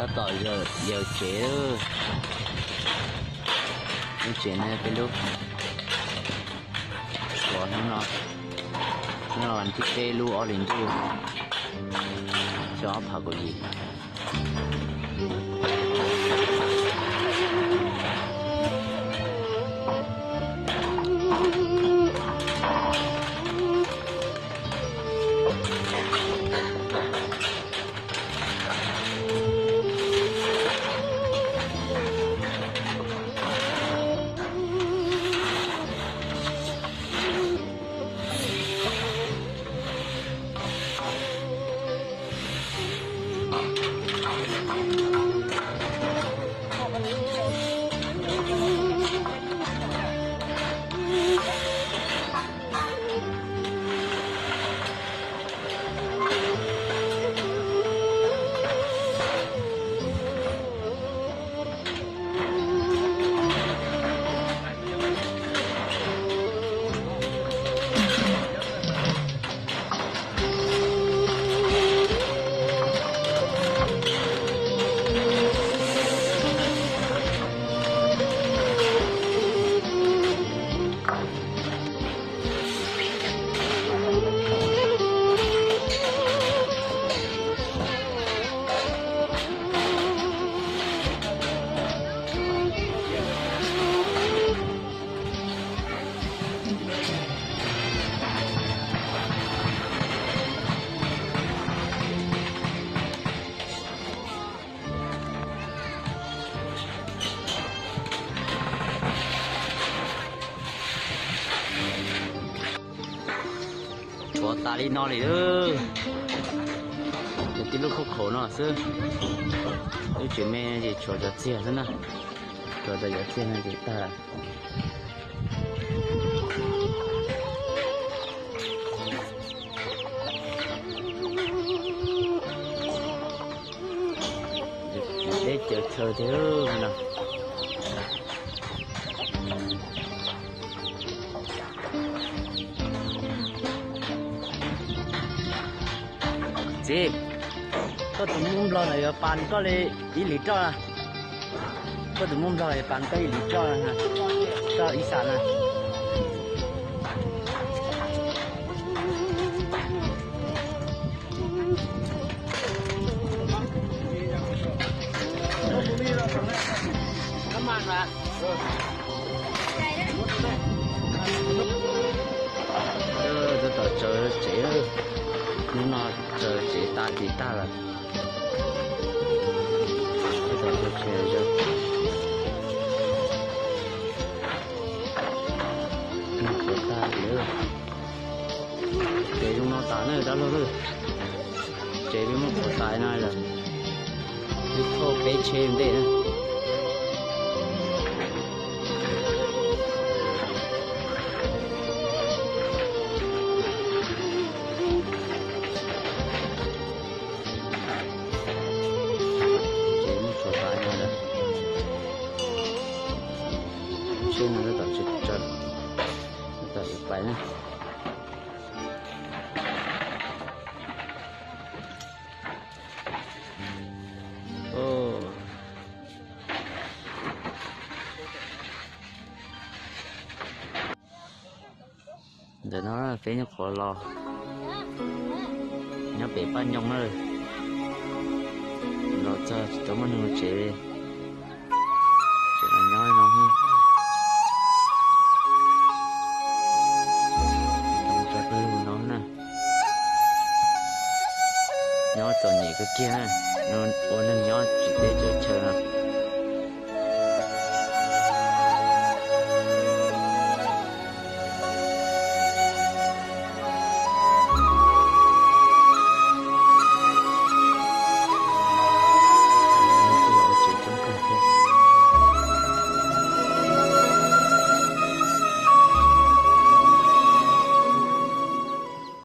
Tab tom yawm tsev, lub tsev no yog peb lub tshuav hnub no, hnub no vas thib peb lub ob hlis ntuj xyoo ob phav kaum yim. Tshuav tas li no li, yog tib lub khaub khaum no xwb. Lub tsev me ces tshuav cov txiag xwb na, tshuav cov txiag no ces tag lawm. Teb chaws chaw tiag no. Txiv, koj tus muam nplog ntawd yuav pas koj li ib lis roj. Koj tus muam nplog yuav pas koj ib lis roj, roj ib xas na. Tab tom tsaws tsev, hnub no tsaws tsev tas tis tag lawm. Tab tom tsaws tsev, tag tis, tsev zoo no tas na dab laug na. Tsev peb muab tshuav tas no lawm, twb thauj peb tsheb ntej na. Tsev muab tshuav tas no lawm, tsheb no tab tom tsaws, tab tom yuav pais na. Ntawm no peb nyuam qhuav los, nyob pem Paj Nyoog na, los txog tsis tau muaj neeg ua tsev li, tseem los nyob no, tso peb lug no na. Nyob txom nyem kawg kiag na, ua neeg nyob tsis teb tsis chaw no.